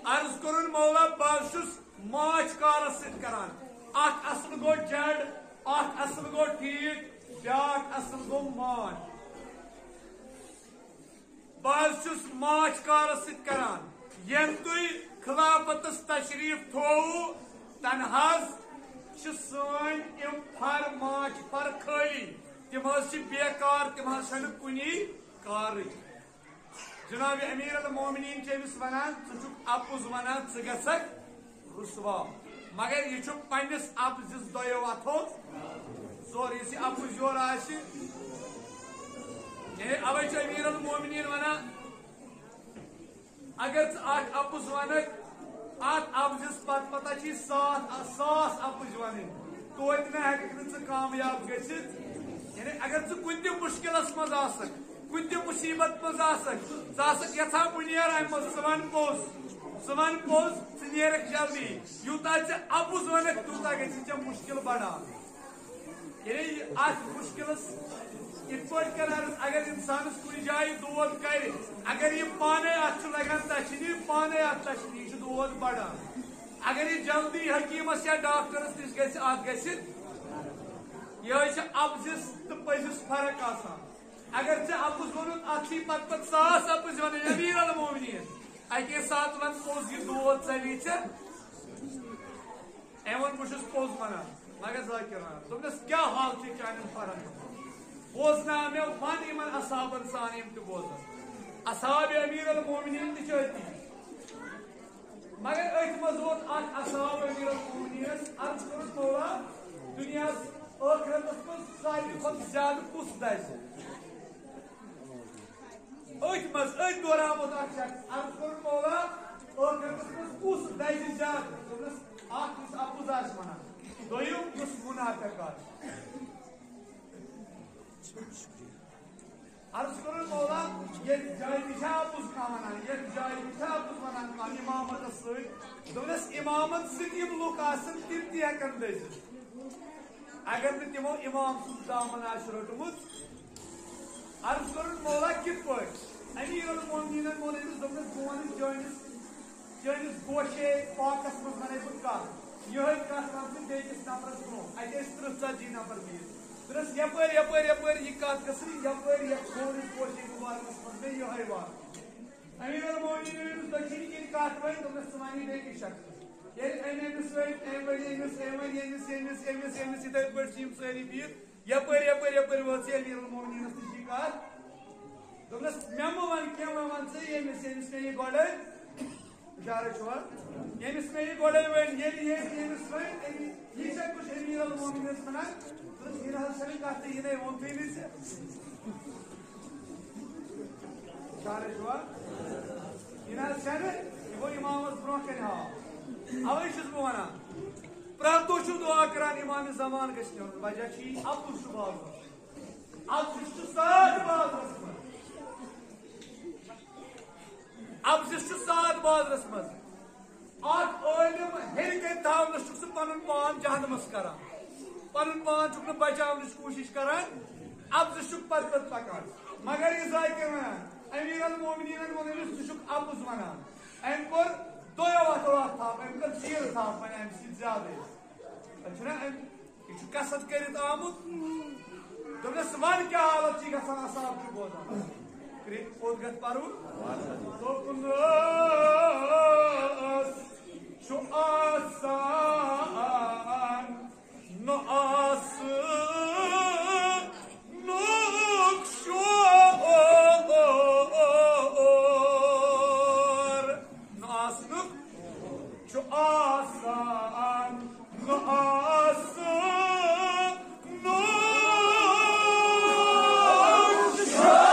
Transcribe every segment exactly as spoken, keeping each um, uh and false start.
عرض کوٚرُن مولا، بہٕ حظ چھُس ماچھ کارس سۭتۍ کران۔ اکھ اصل گوٚو جڑ، اکھ اصل گوٚو ٹھیٖک، بیٛاکھ اصل گوٚو ماچھ۔ بہٕ حظ چھُس ماچھ کارس سۭتۍ کران۔ ییٚمۍ تُہۍ خلافتس تشریف تھووُ، تنہٕ حظ چھِ سٲنۍ یِم فر، ماچھ فر خٲلی۔ تِم حظ چھِ بیکار، تِم حظ چھنہٕ کُنی کارٕے۔ جناب امیر المومنین چھِ أمِس ونان، "ژٕ چھُکھ اپُز ونان، ژٕ گژھکھ رسوا۔" مگر یہِ چھُ پننِس اپزِس دۄیو اتھو زور۔ یُس یہِ اپُز یورٕ آسہِ، یعنی اوے چھُ امیر المومنین ونان، اگر ژٕ اکھ اپُز ونکھ، اتھ اپزِس پتہٕ پتہ چھی ساس، ساس اپُز ونٕنۍ، توتہِ نہ ہیٚککھ نہٕ ژٕ کامیاب گٔژھِتھ۔ یعنی اگر ژٕ کُنہِ تہِ مُشکلس منٛز آسکھ، کُنہِ تہِ مُصیبت منٛز آسکھ، ژٕ آسکھ یژھان بہٕ نیرٕ امہِ منٛز، ژٕ ون پوٚز، ژٕ ون پوٚز، ژٕ نیرکھ جلدی۔ یوٗتاہ ژٕ اپُز ونکھ، تیوٗتاہ گژھِ ژےٚ مُشکل بڑان۔ یعنی اتھ مُشکلس کِتھ پٲٹھۍ کرٕ عرض؟ اگر انسانس کُنہِ جایہِ دود کرِ، اگر یہِ پانے اتھ چھُ لگان تشنہِ، پانے اتھ تشنہِ، یہِ چھُ دود بڑان۔ اگر یہِ جلدی حکیمس یا ڈاکٹرس نِش گژھِ، اتھ گژھِ، یِہوٚے چھِ اپزِس تہٕ پٔزِس فرق آسان۔ اگر ژےٚ اپُز ووٚنُتھ، اتھ چھی پتہٕ پتہٕ ساس اپٕز ونٕنۍ، امیر المومنین، اکے ساتہٕ ون پوٚز، یہِ دود ژلہِ ژےٚ۔ أمۍ ووٚن، "بہٕ چھُس پوٚز وَنان، مگر ذاکر وَنان۔" دوٚپنَس، "کیٛاہ حال چھِ چانٮ۪ن فرن؟" بوزناو مےٚ، وَن یِمَن اصحابَن سان، یِم تہِ بوزَن۔ اصحاب امیر المومنین تہِ چھِ أتی۔ مگر أتھۍ منٛز ووت اکھ اصحاب امیر المومنینَس، عرض کوٚرُس، "مولا، دُنیاہَس ٲخرتَس منٛز ساروی کھۄتہٕ زیادٕ کُس دَزِ؟" أتھۍ منٛز، أتھۍ دوران ووت اکھ شخص، عرض کوٚرُن، "مولا، ٲخرتس منٛز کُس دزِ زیادٕ؟" دوٚپنس، "اکھ یُس اپُز آسہِ ونان، دوٚیِم یُس منافق آسہِ۔" عرض کوٚرُن، "مولا، ییٚتہِ جایہِ تہِ چھا اپُز کانٛہہ ونان، ییٚتہِ جایہِ تہِ چھا اپُز ونان کانٛہہ امامتس سۭتۍ؟" دوٚپنس، "امامت سۭتۍ یِم لُکھ آسن، تِم تہِ ہٮ۪کن دٔزِتھ۔" اگر نہٕ تِمو امام سُنٛد دامن آسہِ روٚٹمُت، عرض کوٚرُن، "مولا، کِتھ پٲٹھۍ؟" امیر المومنینن ووٚن أمِس، دوٚپنس، "بہٕ وَنہٕ چٲنِس، چٲنِس گوشے پاکس منٛز وَنَے بہٕ کَتھ۔ یِہوٚے کَتھ وَن ژٕ بیٚیِس نفرس برونٛہہ۔" اَتہِ ٲسۍ تٕرٛہ ژتجی نفر بِہِتھ۔ دوٚپنس، "یَپٲرۍ، یَپٲرۍ، یَپٲرۍ یہِ کَتھ گٔژھٕے، یَپٲرۍ یَتھ گوشے مُبارکس منٛز مےٚ یِہوٚے وَن۔" امیر المومنینن ییٚمِس دٔچھِنۍ کِنۍ کَتھ ؤنۍ، دوٚپنس، "ژٕ وَن یہِ بیٚکِس شخصس۔" ییٚلہِ أمۍ أمِس ؤنۍ، أمۍ ؤنۍ أمِس، أمۍ ؤنۍ ییٚمِس، ییٚمِس، ییٚمِس، ییٚمِس، یِتھَے پٲٹھۍ چھِ یِم سٲری بِہِتھ۔ یَپٲرۍ، یَپٲرۍ، یَپٲرۍ وٲژ یہِ امیر المومنینس نِش یہِ کَتھ۔ دوٚپنَس، "مےٚ مہٕ وَن کینٛہہ، وۄنۍ وَن ژٕ ییٚمِس، ییٚمِس مےٚ یہِ گۄڈَے۔" اِشارَے چھُوا؟ ییٚمِس مےٚ یہِ گۄڈَے ؤنۍ، ییٚلہِ، ییٚلہِ ییٚمِس ؤنۍ، أمِس، یہِ چھا کُس امیر المومنینس وَنان؟ دوٚپنَس، "یہِ نہ حظ چھَنہٕ کَتھٕے، یہِ نے ووٚنتھٕے نہٕ ژےٚ۔" اِشارَے چھُوا؟ یہِ نہ حظ چھَنہٕ، یہِ گوٚو اِمامَس برونٛہہ کَنہِ ہاو۔ اَوَے چھُس بہٕ وَنان، پرٛٮ۪تھ دۄہ چھُو دُعا کَران اِمام زمان گژھِ نیرُن، وجہ چھُ یی، اَپُز چھُ بازرَس منٛز۔ اَپُز چھُ ساتھ بازرَس منٛز۔ اَپزِس چھُ ساتھ بازرَس منٛز۔ اکھ عٲلِم ہیٚرِ کَنہِ تھاونَس چھُکھ ژٕ پَنُن پان جہنمَس کران۔ پَنُن پان چھُکھ نہٕ بچاونٕچ کوٗشِش کران۔ اَپزِس چھُکھ پَتہٕ پَتہٕ پَکان۔ مگر یہِ ذاکِر وَنان، امیر المومنینن ووٚن أمِس، "ژٕ چھُکھ اَپُز وَنان۔" أمۍ کوٚر دۄیو اَتھو اَتھ تھپھ، أمۍ کٔر زیٖرٕ تھپھ وۄنۍ اَمہِ سۭتۍ زیادَے۔ أمۍ چھُنہ، أمۍ، یہِ چھُ قصد کٔرِتھ آمُت۔ دوٚپنَس، "وَن کیٛاہ حالت چھِ گژھان، اَصحاب چھُ بوزان۔" کرٛیٚکہِ پوٚت گژھِ پَرُن۔ دوٚپنَس، چھُ آسان نہٕ آسنُک شور، نہٕ آسنُک چھُ آسان، نہٕ آسنُک شور۔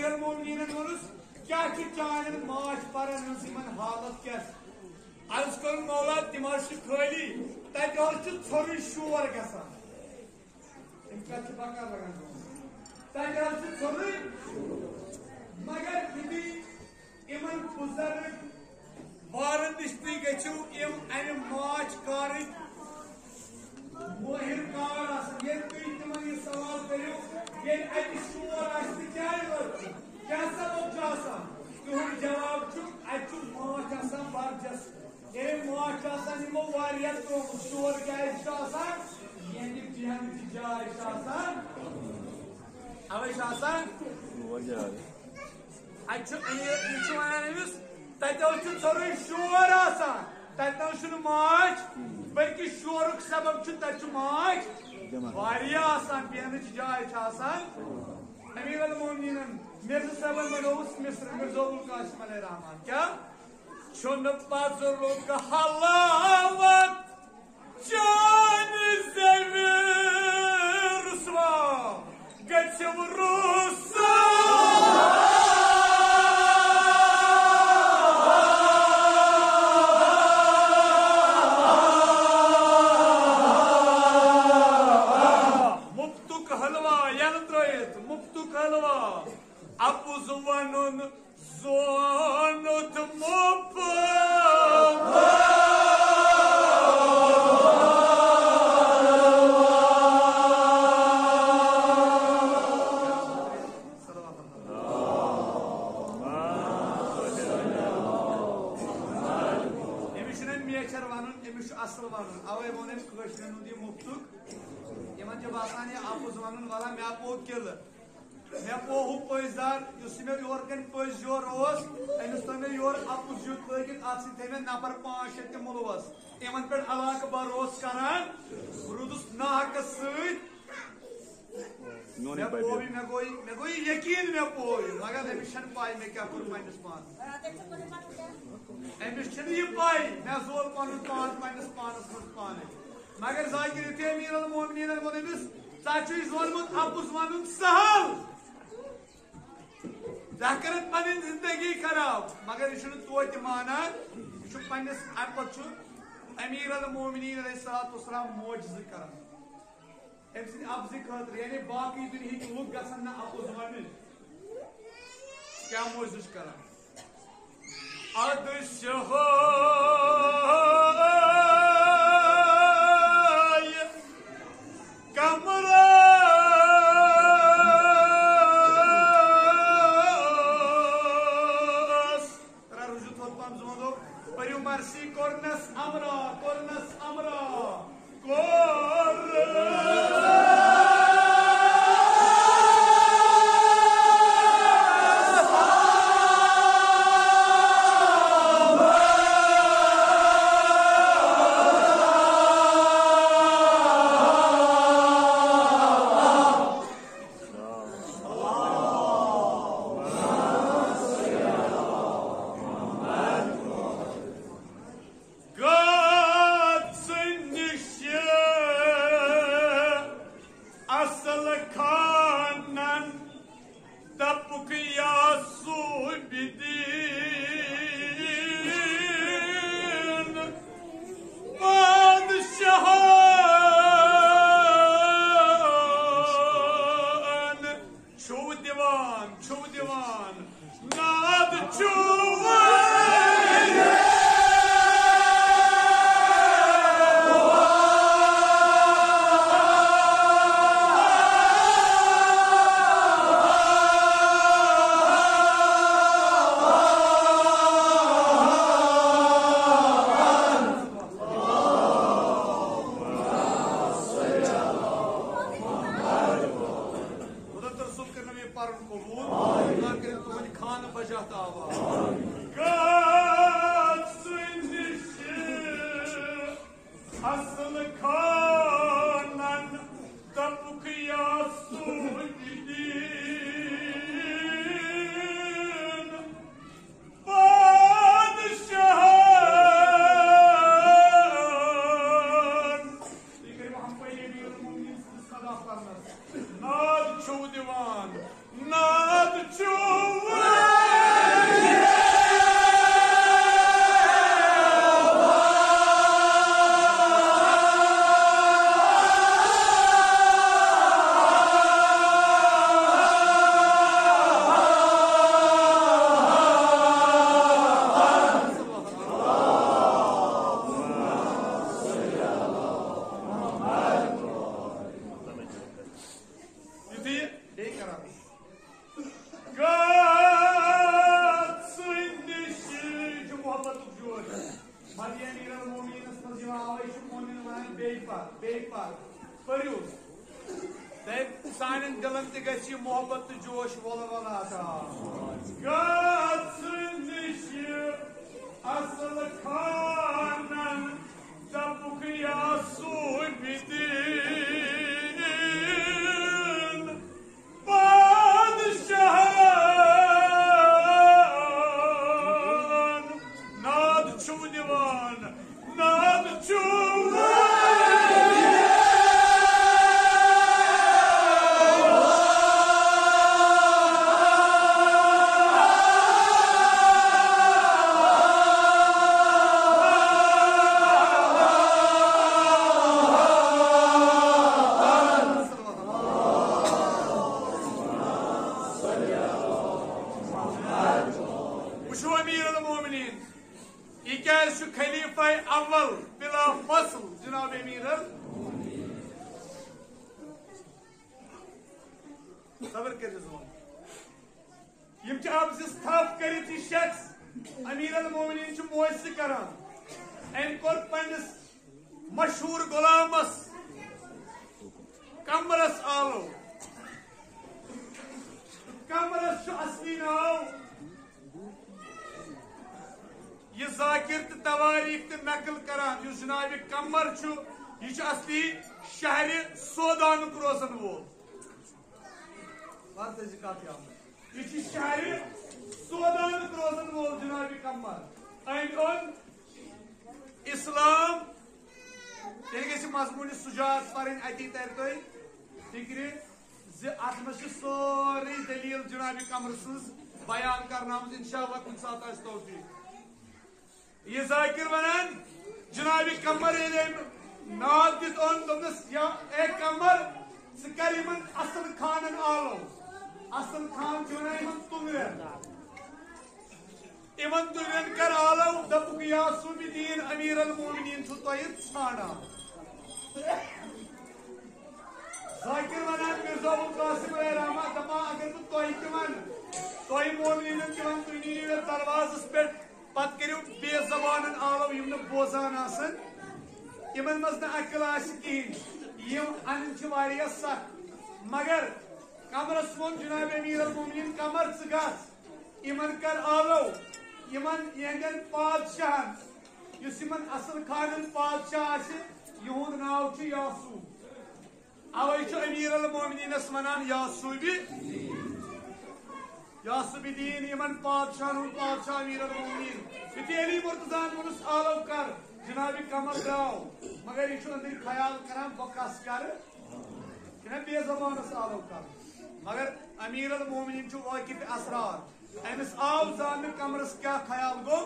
اگر مومنینن ووٚنُس، کیٛاہ چھُ چانٮ۪ن ماچھ پرن ہٕنٛز یِمن حالت کیٛاہ چھِ؟ عرض کوٚرُن، مولا، تِم حظ چھِ خٲلی، تتہِ حظ چھُ ژھوٚرُے شور گژھان۔ أمِس کتھ چھِ بکار لگان۔ تتہِ حظ چھُ ژھوٚرُے، مگر یِتھُے یِمن بُزرگ وارن نِش تُہۍ گٔژھِو، یِم امہِ ماچھ کارٕکۍ مٲہِر کار آسن۔ ییٚلہِ تُہۍ تِمن یہِ سوال کٔرِو، ییٚلہِ اَتہِ شور آسہِ، تہٕ کیٛازِ لٔج؟ کیٛاہ سبب چھُ آسان؟ تِہُنٛد جواب چھُ، اَتہِ چھُ ماچھ آسان برجستہٕ۔ ییٚلہِ ماچھ چھُ آسان، یِمو واریاہ ترٛوومُت، شور کیٛازِ چھُ آسان؟ یِہنٛدِ بیٚہنٕچ جاے چھِ آسان، اَوَے چھُ آسان۔ اَتہِ چھُ، یہِ، یہِ چھُ وَنان أمِس، تَتہِ حظ چھُ ژھوٚرُے شور آسان، تَتہِ نہ حظ چھُنہٕ ماچھ، بلکہِ شورُک سبب چھُ، تَتہِ چھُ ماچھ واریاہ آسان، بیٚہنٕچ جاے چھِ آسان۔ امیر المومنینن مرزا صٲبن بنووُس مصر، مرزا ابوالقاسم علیہ الرحمان۔ کیٛاہ؟ چھُنہٕ پزرُک حلاوت چانہِ زیوِ رسوا گژھِو رسوا۔ مُفتُک حلوا یَلہٕ ترٲیِتھ، مُفتُک حلوا۔ اَپُز وَنُن زونُتھ مُفت۔ أمِس چھُنہٕ میچھر وَنُن، أمِس چھُ اَصٕل وَنُن۔ اَوَے ووٚن أمۍ کٲشرٮ۪ن ہُنٛد یہِ مُفتُک۔ یِمَن چھِ باسان یہِ اَپُز وَنُن، وَلہ مےٚ پوٚو قلعہٕ۔ مےٚ پوٚو ہُہ پٔزۍ دار، یُس مےٚ یورٕ کَنۍ پٔزۍ یور اوس، أمِس تھوٚو مےٚ یورٕ اَپُز یُتھ لٲگِتھ، اَتھ سۭتۍ تھٲے مےٚ نفر پانٛژھ شےٚ تہِ مُلوَس۔ یِمَن پٮ۪ٹھ علاقہٕ بھروسہٕ کران، روٗدُس ناحقس سۭتۍ۔ میونٕے مےٚ بَبہِ۔ پوٚو یہِ، مےٚ گوٚو یہِ، مےٚ گوٚو یہِ یقیٖن مےٚ پوٚو یہِ، مگر أمِس چھَنہٕ پَے مےٚ کیٛاہ کوٚر پنٛنِس پانَس۔ أمِس چھَنہٕ یہِ پَے، مےٚ زول پَنُن پان پنٛنِس پانَس منٛز پانَے۔ مگر ذاکر یُتھُے امیر المومنینن ووٚن أمِس، "ژےٚ چھُے زونمُت اَپُز وَنُن سہل، ژےٚ کٔرٕتھ پنٕنۍ زندگی خراب۔" مگر یہِ چھُنہٕ توتہِ مانان، یہِ چھُ پنٛنِس، اَمہِ پَتہٕ چھُ امیر المومنین علیہ الصلوۃ والسلام معجزٕ کران۔ أمۍ سٕنٛدِ اَپزِ خٲطرٕ، یعنی باقٕے دُنیہٕکۍ لُکھ گژھن نہٕ اَپُز وَنٕنۍ۔ کیٛاہ معجزٕ چھُ کران؟ ادٕ شہوے کمرس۔ ترٛےٚ رُجوٗ تھوٚد پہم زوندو۔ پٔرِو مرثی، کوٚرنس امرا، کوٚرنس امرا، کوٚر۔ گژھنہِ محبتُک جوش۔ مدیہ امیر المومنینس منٛز یِوان، اوے چھُ مومن ونان، بیٚیہِ پر، بیٚیہِ پر، پٔرِو۔ تہٕ سانٮ۪ن دِلن تہِ گژھِ یہِ محبت تہٕ جوش وۄلہٕ وۄلہٕ عطا۔ گژھ نِش اصل خانن دپُکھ یا صوبہِ دین۔ بادشاہن ناد چھُو دِوان، ناد چھُو۔ وٕچھِو امیر المومنین، یہِ کیازِ چھُ خلیفہ اول بلا فصل جناب امیر ال-، صبر کٔرِو زوم۔ یِم چھِ اَپزِس تھپھ کٔرِتھ یہِ شخص امیر المومنین چھُ موجزٕ کران۔ أمۍ کوٚر پننِس مشہوٗر غلامس قمرس آلو۔ قمرس چھُ اصلی ناو یہِ ذاکر تہٕ تواریخ تہٕ نقل کران، یُس جناب قمر چھُ، یہِ چھُ اصلی شہرِ سودانُک روزن وول۔ وَن تہٕ زِ کَتھ یاوٕ۔ یہِ چھُ شہرِ سودانُک روزن وول جناب قمر۔ أمۍ اوٚن اسلام۔ تیٚلہِ گژھِ مضموٗنِ سجاعت پَرٕنۍ، اَتی تَرِ تۄہہِ فِکرِ زِ اَتھ منٛز چھِ سٲرٕے دٔلیٖل جناب قمر سٕنٛز بیان کرنہٕ آمٕژ۔ انشاءاللہ کُنہِ ساتہٕ آسہِ توفیٖق۔ یہِ ذاکر ونان، جناب قمر ییٚلہِ أمۍ ناد دِتھ اوٚن، دوٚپنس، یا اے قمر، ژٕ کر یِمن اصل خانن آلو، اصل خان چھِ ونان یِمن تُلرٮ۪ن، یِمن تُلرٮ۪ن کر آلو، دوٚپُکھ، یا صوبہِ دین امیر المومنین چھُ تۄہہِ ژھانڈان۔ ذاکر ونان، مرزا ابوالقاسم، اے رحمت، دپان، اگر بہٕ تۄہہِ تہِ ونہٕ، تۄہہِ مومنیٖنن تہِ ونہٕ، تُہۍ نیٖرِو یتھ دروازس پٮ۪ٹھ، پتہٕ کٔرِو بے زبانن آلو، یِم نہٕ بوزان آسن، یِمن منٛز نہٕ عقل آسہِ کِہینۍ، یِم انٕنۍ چھِ واریاہ سخ۔ مگر قمرس ووٚن جناب امیر المومنین، قمر، ژٕ گژھ، یِمن کر آلو، یِمن، یِہنٛدٮ۪ن پادشاہن، یُس یِمن اصل خانن پادشاہ آسہِ، یِہُنٛد ناو چھُ یاسوٗب۔ اوے چھُ امیر المومنینس ونان یاسوبِ، یاسوبِ دین، یِمن پادشاہن ہُنٛد پادشاہ امیر المومنین۔ یُتھُے علی مرتضیٰ ہن ووٚنُس آلو کر، جناب قمر درٛاو، مگر یہِ چھُ أنٛدرۍ خیال کران بہٕ کس کرٕ، چھُنہ بے زبانس آلو کرُن۔ مگر امیر المومنین چھُ واقف اسرار، أمِس آو زاننہٕ قمرس کیٛاہ خیال گوٚو۔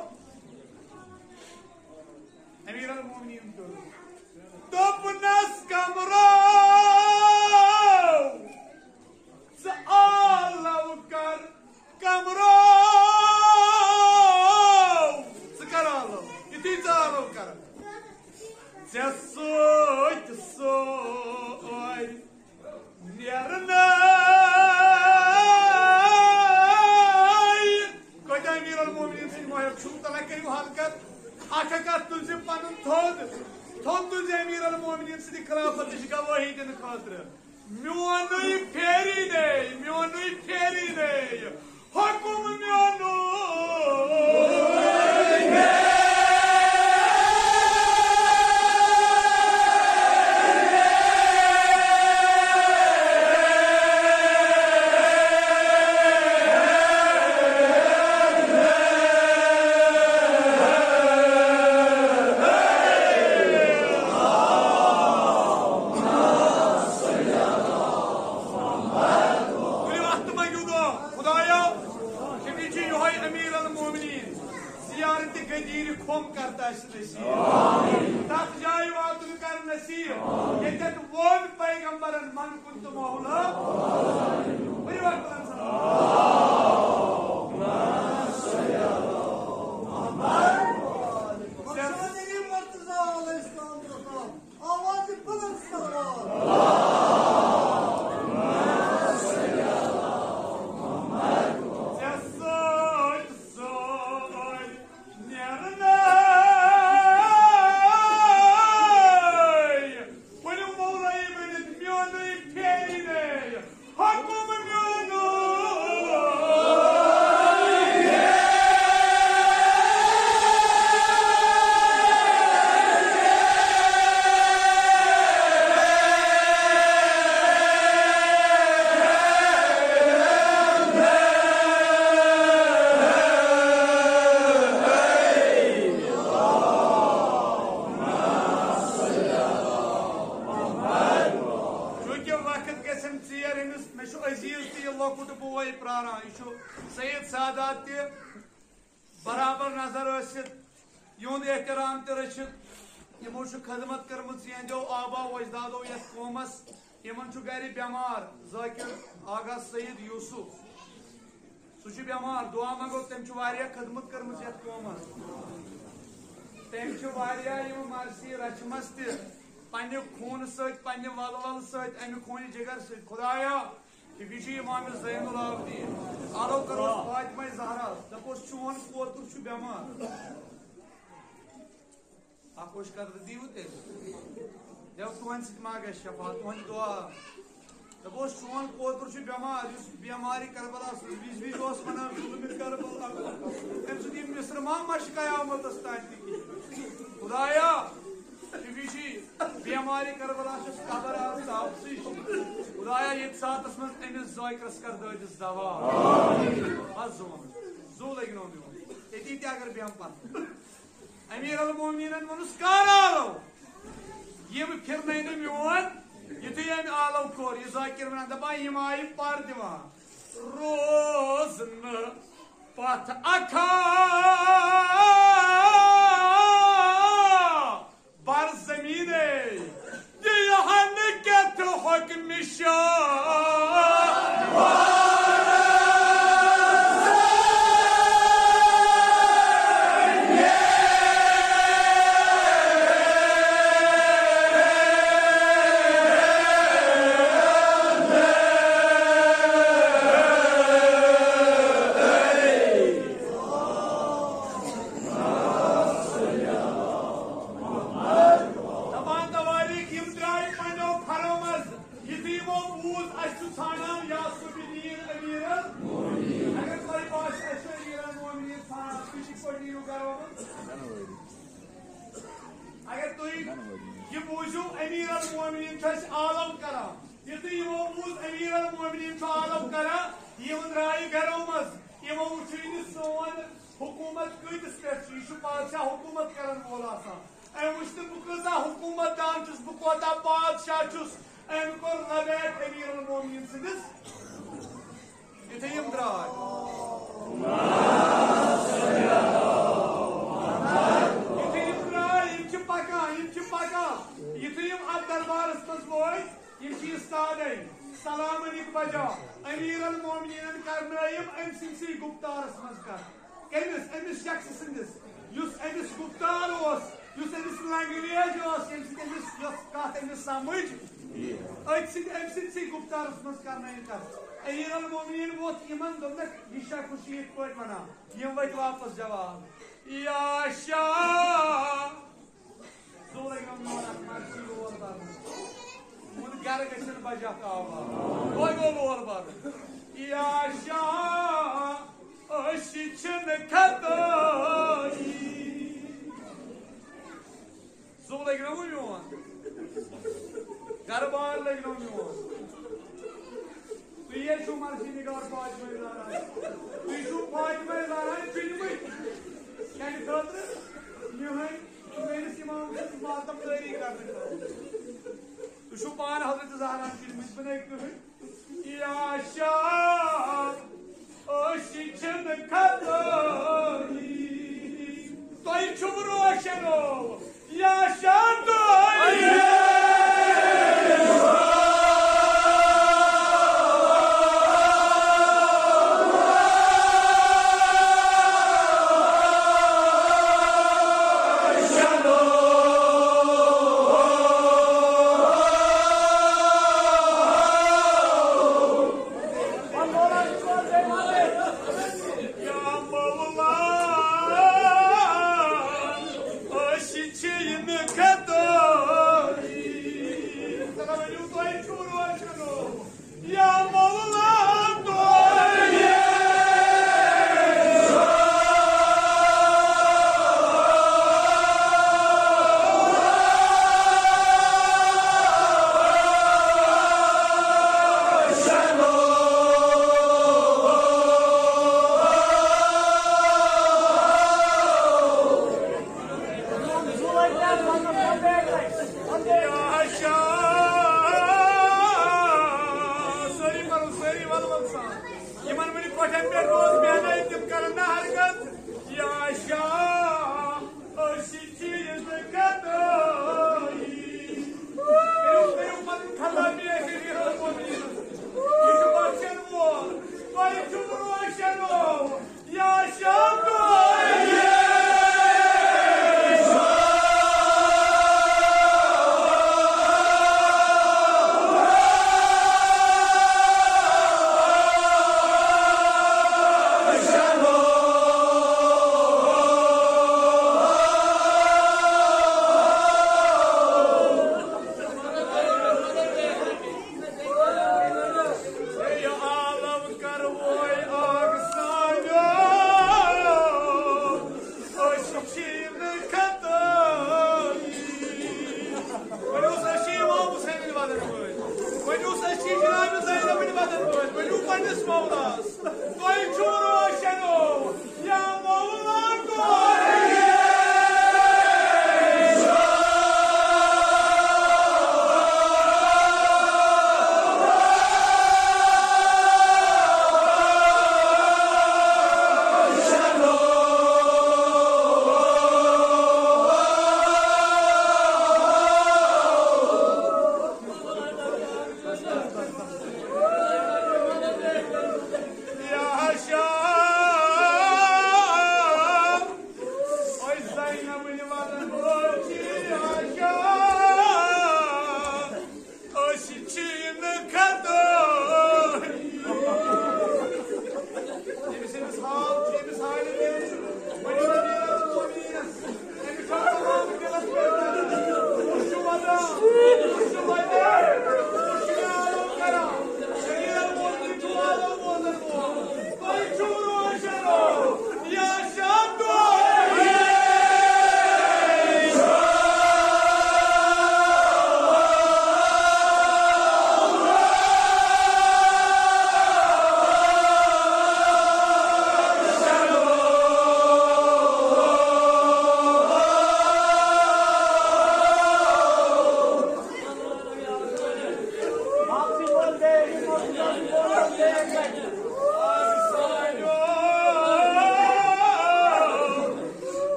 امیر المومنین پیوٚو۔ دوٚپنس، قمرو، ژٕ آلو کر، قمرو، ژٕ کر آلو، یُتھُے ژٕ آلو کر، ژےٚ سۭتۍ سۭتۍ نیرنَے۔ کٲتیٛاہ امیر المومنین سٕنٛدۍ محب چھِو، تَلہ کٔرِو حرکت۔ اکھ اکھ اَتھ تُلزِ پنُن تھوٚد، تھوٚد تُلزِ امیر المومنین سٕنٛدِ خلافتٕچ گوٲہی دِنہٕ خٲطرٕ۔ میونُے پھیری نے، میونُے پھیری نے، حکم میونُے۔ تُلِو اَتھٕ تہٕ منٛگِو دُعا۔ خۄدایا، أمِس چھُ یِہوٚے أمیٖر المومنیٖن زیارتِ غدیٖرِ خۄم کَر تہٕ اَسہِ نصیٖب۔ تَتھ جایہِ واتُن کَر نصیٖب، ییٚتٮ۪تھ ووٚن پیغمبرن، من کنت مولا۔ ؤنِو اَکھ بلند سلام۔ چھُ سید سادات تہِ برابر نظر ٲسِتھ، یِہُنٛد احترام تہِ رٔچھِتھ۔ یِمو چھُ خدمت کٔرمٕژ یِہنٛدیو آبا و اجدادو یتھ قومس۔ یِمن چھُ گرِ بٮ۪مار ذاکر آغا سید یوسف۔ سُہ چھُ بٮ۪مار، دُعا منٛگو، تٔمۍ چھُ واریاہ خدمت کٔرمٕژ یتھ قومس۔ تٔمۍ چھِ واریاہ یِم مرثی رچھمژ تہِ، پننہِ خوٗنہٕ سۭتۍ، پننہِ ولولہٕ سۭتۍ، امہِ خوٗنہِ جگر سۭتۍ۔ خدایا، یہِ چھُ امام زین العابدین۔ آلو کروس فاطمہ زہرا، دپوس، چون کوتُر چھُ بٮ۪مار۔ اکھ اوش قدر دیو تیٚلہِ۔ دٮ۪و تُہنٛدِ سۭتۍ ما گژھِ شفا، تُہنٛدِ دُعا۔ دپوس، چون کوتُر چھُ بٮ۪مار، یُس بٮ۪مارِ کربلا سُنٛد وِزِ وِزِ اوس ونان، ظُلمِ کربلا۔ أمۍ سُنٛد یہِ مصر ما مشہِ قیامتس تام تہِ کِہیٖنۍ۔ خدایا، أمِس چھِ بیمارِ کربلا چھُس قبر آز تاپسٕے۔ خدایا، ییٚتہِ ساتس منٛز أمِس ذٲکرس کر دٲدِس دوا۔ بس زون، زو لٔگۍ نہٕ میون۔ ییٚتی تہِ اگر بیٚہم پتہٕ۔ امیر المومنینن ووٚنُس، کر آلو؟ یِم پھرنٲے نہٕ میون، یُتھُے أمۍ آلو کوٚر، یہِ ذاکر ونان، دپان، یِم آیہِ پر دِوان۔ روز نہٕ پتھ اکھا بر زمینَے، دِیہن کیٛتھ حُکمِ شاہ۔ دپان توٲریٖخ، یِم درٛاے پننیو پھرو منٛز۔ یُتھُے یِمو بوٗز، اسہِ چھُ ژھانڈان یعصوب دین امیر المومنین۔ اگر تۄہہِ باسہِ، اسہِ چھُ امیر المومنین ژھانڈان، تُہۍ کِتھ پٲٹھۍ نیٖرِو گرو منٛز؟ اگر تُہۍ یہِ بوٗزِو، امیر المومنین چھُ اسہِ عالم کران۔ یُتھُے یِمو بوٗز، امیر المومنین چھُ عالم کران، یِم درٛایہِ گرو منٛز۔ یِمو وُچھُے نہٕ سون حکوٗمت کۭتِس پٮ۪ٹھ چھُ، یہِ چھُ بادشاہ حکوٗمت کرن وول آسان۔ أمۍ وُچھ نہٕ بہٕ کۭژاہ حکوٗمت دان چھُس، بہٕ کوتاہ بادشاہ چھُس۔ أمۍ کوٚر لبیک امیر المومنین سٕنٛدِس۔ یُتھُے یِم درٛاے، یُتھُے یِم درٛاے، یِم چھِ پکان، یِم چھِ پکان۔ یُتھُے یِم اتھ دربارس منٛز وٲتۍ، یِم چھِ استادے، سلام علیک بجا۔ امیر المومنینن کرنٲوۍ یِم أمۍ سٕنٛدسٕے گُفتارس منٛز کتھ۔ کٔمِس؟ أمِس شخص سٕنٛدِس، یُس أمِس گُفتار اوس، یُس أمِس language ٲس، ییٚمہِ سۭتۍ أمِس، یۄس کتھ أمِس سمجھ أتھۍ سۭتۍ، أمۍ سٕنٛدسٕے گُفتارس منٛز کرنٲوِن کتھ۔ امیر المومنین ووٚتھ یِمن، دوٚپنکھ، یہِ چھا خوشی یِتھ پٲٹھۍ ونان؟ یِم ؤتھۍ واپس جواب، یا شاہ۔ زُو لگیو میون اکھ مرچی لور برُن۔ وُنہِ گرٕ گٔژھِتھ بجکھ آواز۔ وۄنۍ گوٚو لور برُن۔ یا شاہ، أسۍ چھِنہٕ کھتٲیی۔ زُو لگیو وۄنۍ میون۔ گرٕ بار لگیو میون۔ تُہۍ ہے چھِو مرضی نگار فاطمہ زہرا۔ تُہۍ چھِو فاطمہ زہرا چُنمٕتۍ۔ کَمہِ خٲطرٕ؟ یِہوٚے میٲنِس اِمام سٕنٛز ماتم دٲری کرنہٕ خٲطرٕ۔ تُہۍ چھِو پانہٕ حضرت زہرا چُنمٕتۍ، بہٕ نَے کٕہٕنۍ۔ یا شاہ، أسۍ چھِنہٕ کھتٲیی۔ تۄہہِ چھُو روشنو یا شاہ تۄہہِ۔ یا مولا، أسۍ چھِ نہٕ أسۍ چھِنہٕ کھٮ۪دٲنی۔ أمِس، أمِس حال چھُ، أمِس حالہِ دِل چھُ۔ ؤنِو نبی رسول أمیٖنَس۔ أمِس چھُ آرام دِلَس پٮ۪ٹھ۔ أسۍ چھِ وَدان، أسۍ چھِ وَدان، أسۍ چھِ آرام کران۔ شریعت ووت، یہِ چھُ آرام ووت۔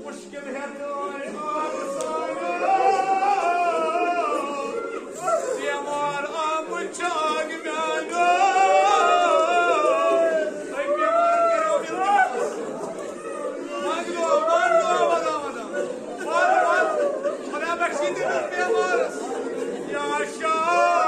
مُشکِل ہٮ۪تھ آے آب سانیو۔ بٮ۪مار آمُت چھُ اَکھ میٛانیو۔ أمۍ بٮ۪مارَن کَریو التماس۔ منٛگ دُعا، منٛگ دُعا، وَدان، وَدان۔ وَد، وَد۔ خۄدا بخشی تٔمِس بٮ۪مارَس۔ یا شاہ۔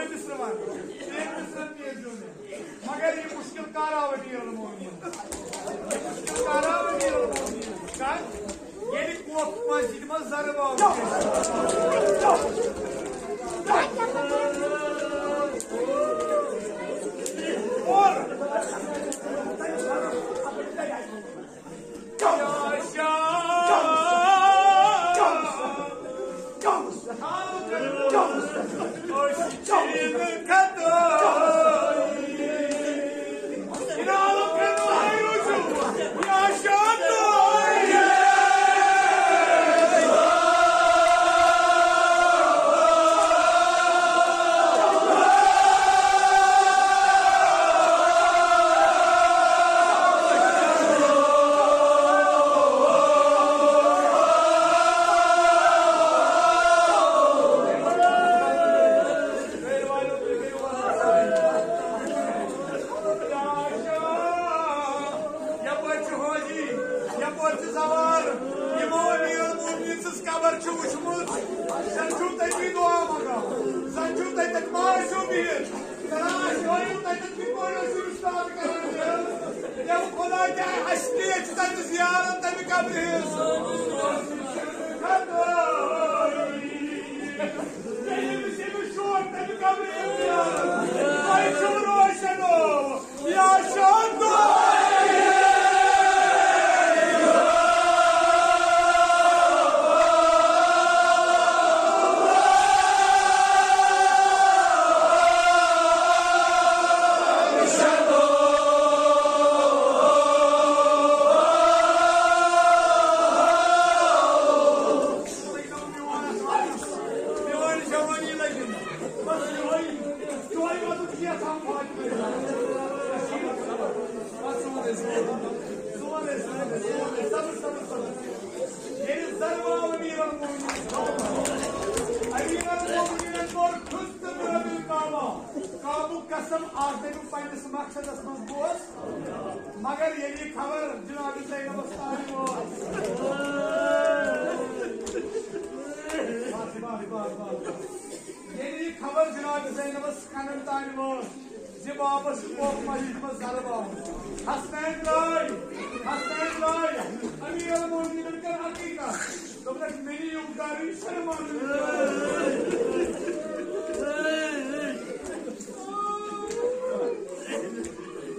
مصرٕ وَن، شیخ مصرَن پیش دیُن۔ مگر یہِ مُشکِل کر آو أمیٖر المومنیٖن؟ یہِ مُشکِل کر آو أمیٖر المومنیٖن؟ کر؟ ییٚلہِ کوفہٕ مسجد منٛز ضرب آو۔ اور یپٲرۍ چھِ حٲجی، یپٲرۍ چھِ سوار، یِمو أمیٖر المومنیٖن سٕنٛز قبر چھِ وٕچھمٕژ۔ زَن چھُو تٔتی دُعا منٛگان، زَن چھُو تُہۍ تَتہِ ما ٲسِو بِہِتھ؟ زَن آسہِ ہٲیِو تَتٮ۪تھ کِتھ پٲٹھۍ ٲسِو اِستاد کران؟ ییٚلہِ خۄدا کیٛاہ اَسہِ تہِ چھِ تَتہِ زیارت تَمہِ قبرِ ہٕنٛز۔ ییٚمِس ییٚمِس شوق تَمہِ قبرِ ہٕنٛز زیارت، تۄہہِ چھُو روشن۔ ییٚلہِ زَن وَ امیٖر المومنیٖن، امیٖر المومنیٖنَن کوٚر ٹھُس تہٕ مےٚ رَٹہِ کعبہ۔ کعبُک قسم، اَکھ دٔپِو پنٛنِس مقصدَس منٛز گوس، مگر ییٚلہِ یہِ خبر جناب زینبَس تام وٲژ، بس، بس، بس، بس، بس۔ ییٚلہِ یہِ خبر جناب زینبَس کَنَن تام وٲژ، زِ بابس چھُ کوفہٕ مسجد منٛز ضرب آمُت۔ حسنین درٛاے، حسنین درٛاے، امیر المومنین کٔر اکٕے کتھ، دوٚپنس، مےٚ نِیِو گرٕ، یہِ چھَنہٕ ماننٕچ جاے۔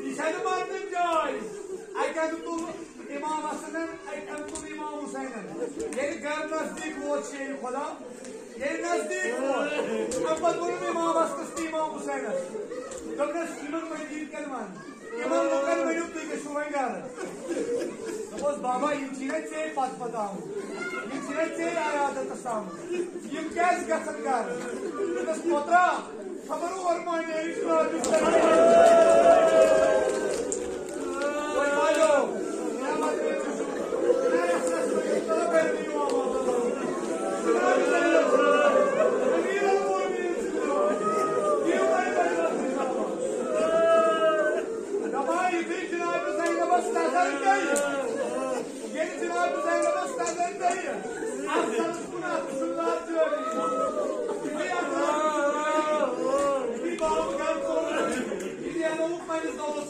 یہِ چھَنہٕ ماننٕچ جاے۔ اَتہِ اَنہٕ تُل امام حسنن، اَتہِ اَنہٕ تُل امام حسینن۔ ییٚلہِ گرٕ نزدیٖک ووت شیرِ خۄدا، ییٚلہِ نزدیٖک ووت، اَمہِ پتہٕ ووٚنُن امام حسنس تہٕ امام حسینس، دوٚپنس، یِمن مٔنٛدِرۍ کٮ۪ن ون، یِمن لُکن ؤنِو، تُہۍ گٔژھِو وۄنۍ گرٕ۔ دوٚپُس، بابا، یِم چھِی نہ ژےٚ پتہٕ پتہٕ آمٕتۍ، یِم چھِی نہ ژےٚ عیادتس آمٕتۍ، یِم کیازِ گژھن گرٕ؟ دوٚپنس، پوترا، خبر اور مانے، دپان، یُتھُے جناب زینبس نظر پیٚیہِ، ییٚلہِ جناب زینبس نظر پیٚیہِ، اکھ طرف کُن اکھ سُلار جٲری۔ یُتھُے اکھ طرف کُن یُتھُے باب گرٕ ژوٚل، یہِ نیرنووُکھ پننِس دۄہس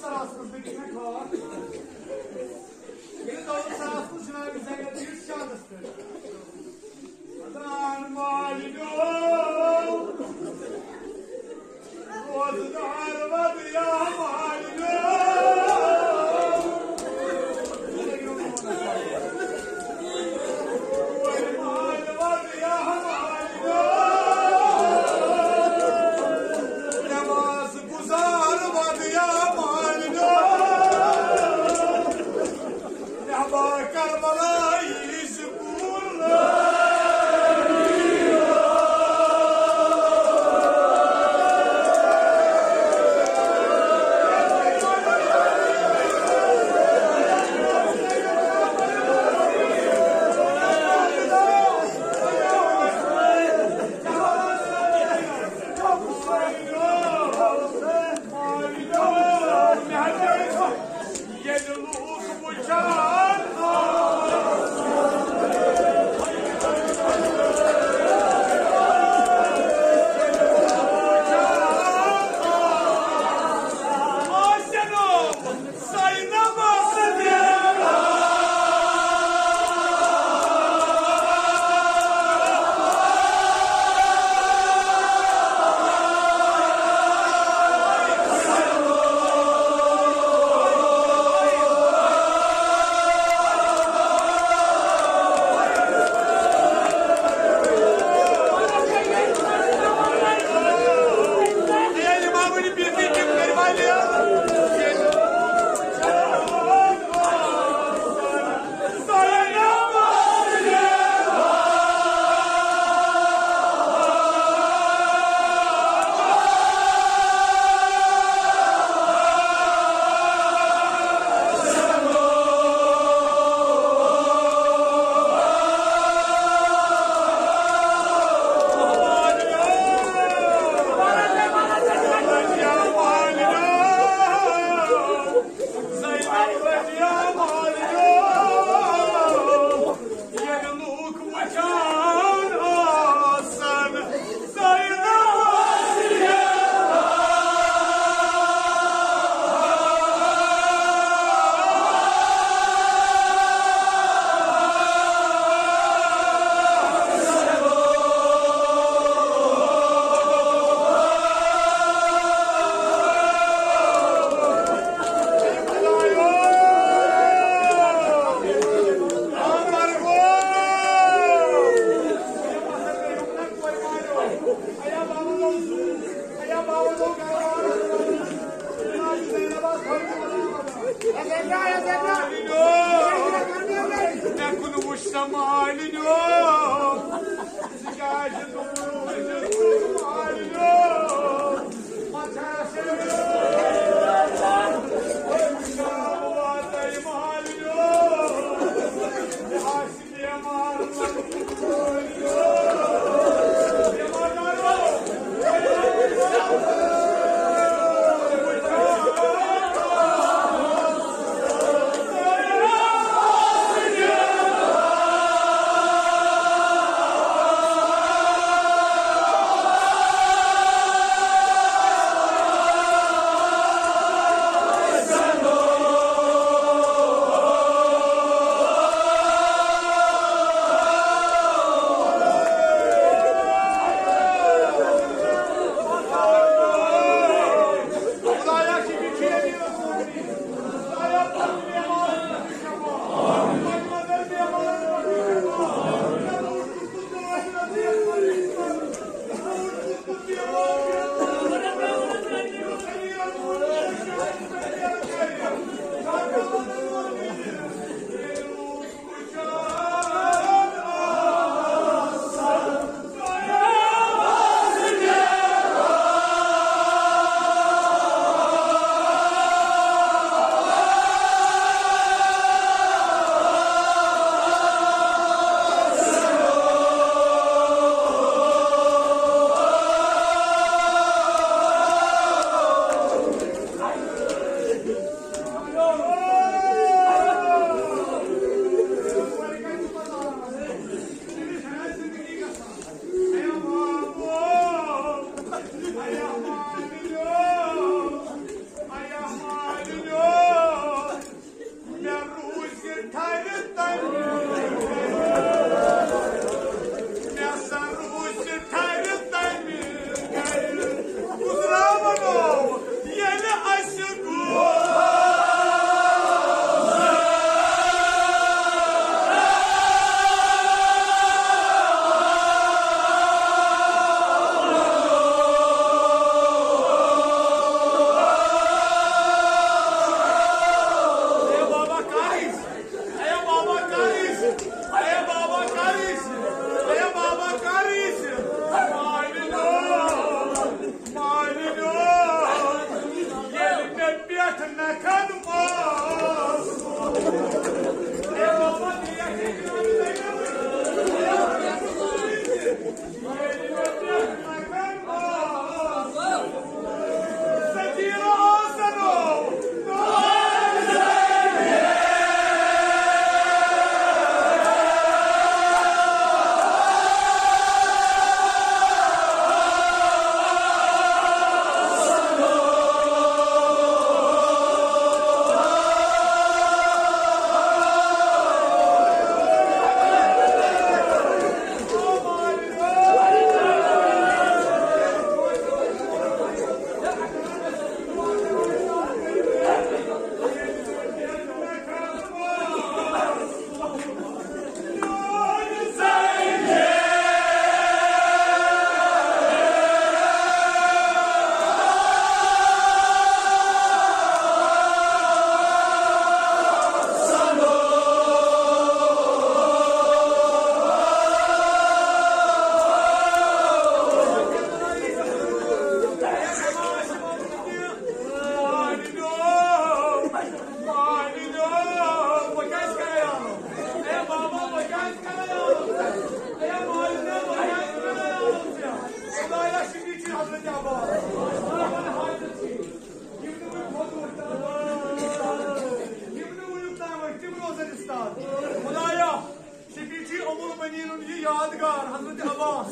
حضرت عباس،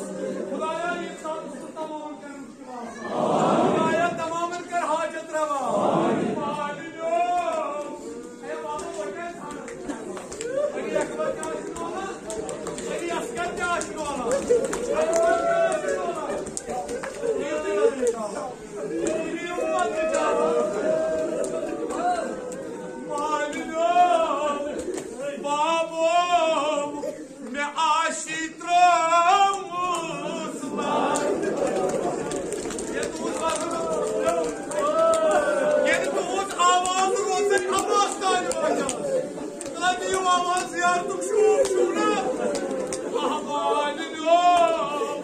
خدایا، یہِ انسان گوٚژھ تمام کرُن۔ خدایا، تمامن کر حاجت روا۔ اے بابا، وۄنۍ کیٛازِ ژھانڈان؟ علی اکبر کیٛاہ چھُ نہٕ ونان؟ علی اصغر کیٛاہ چھُ نہٕ ونان؟ مالِنو، بابو، مےٚ آسی ترٛٲومٕژ لَت۔ ییٚلہِ تُہُنٛد وَزُن، ییٚلہِ تُہُنٛد آواز روزِ عباس تانۍ روزان، تیٚلہِ دِیِو آواز زیارتُک شوق چھُو نا؟ آ، مالِنو۔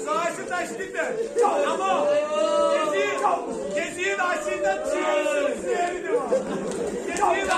سُہ آسہِ دَشتہِ پٮ۪ٹھ۔ ہٮ۪لو، یزیٖد، یزیٖد آسہِ تَتھ چیٖز سۭتۍ زیرِ دِوان۔ یزیٖد